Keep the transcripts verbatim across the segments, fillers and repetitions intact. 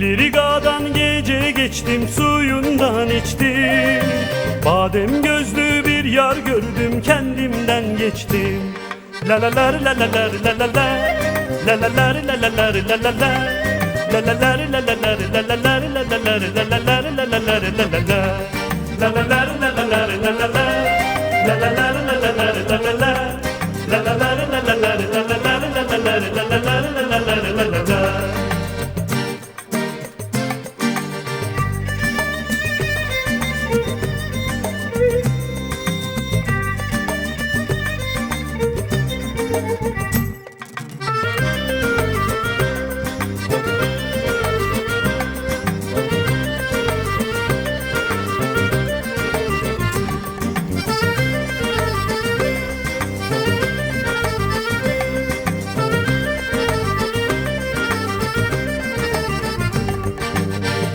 Rüzgardan gece geçtim, suyundan içtim. Badem gözlü bir yar gördüm, kendimden geçtim. La la la la la la la la la. La la la la la la la la la. La la la la la la la la la. La la la la la la la la la. La la la la la la la la la. La la la la la la la la la la. La la la la la la la la la. La la la la la la la la la.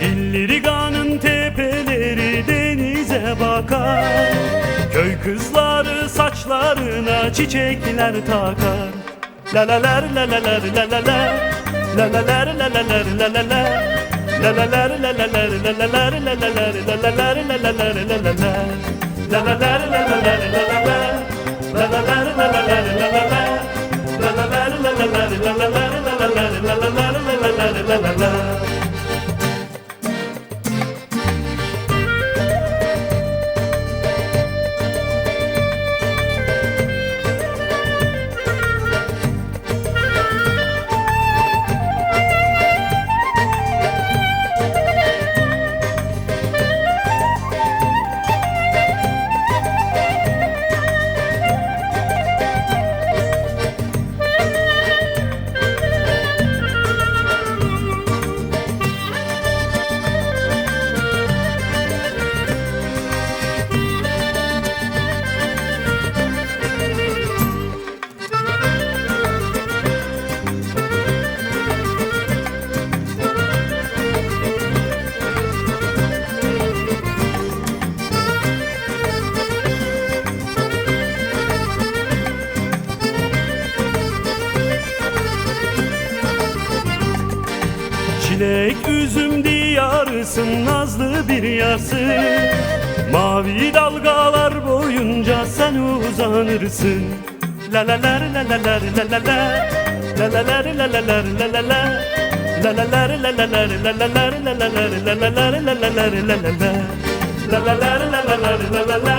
Gilliriganın tepeleri denize bakar. Köy kızları saçlarına çiçekler takar. La la lar, la la lar, la la la. La la lar, la la lar, la la la. La la lar, la la lar, la la lar, la la lar, la la lar, la la lar, la la la. La la lar, la la lar, la la la. La la lar, la la lar, la la la. La la lar, la la lar, la la lar, la la lar, la la lar, la la lar, la la lar. Çilek üzüm diyarısın, nazlı bir yarsın. Mavi dalgalar boyunca sen uzanırsın. La la lar, la la lar, la la la. La la lar, la la lar, la la la. La la lar, la la lar, la la lar, la la lar, la la lar, la la lar, la la la. La la lar, la la lar, la la la.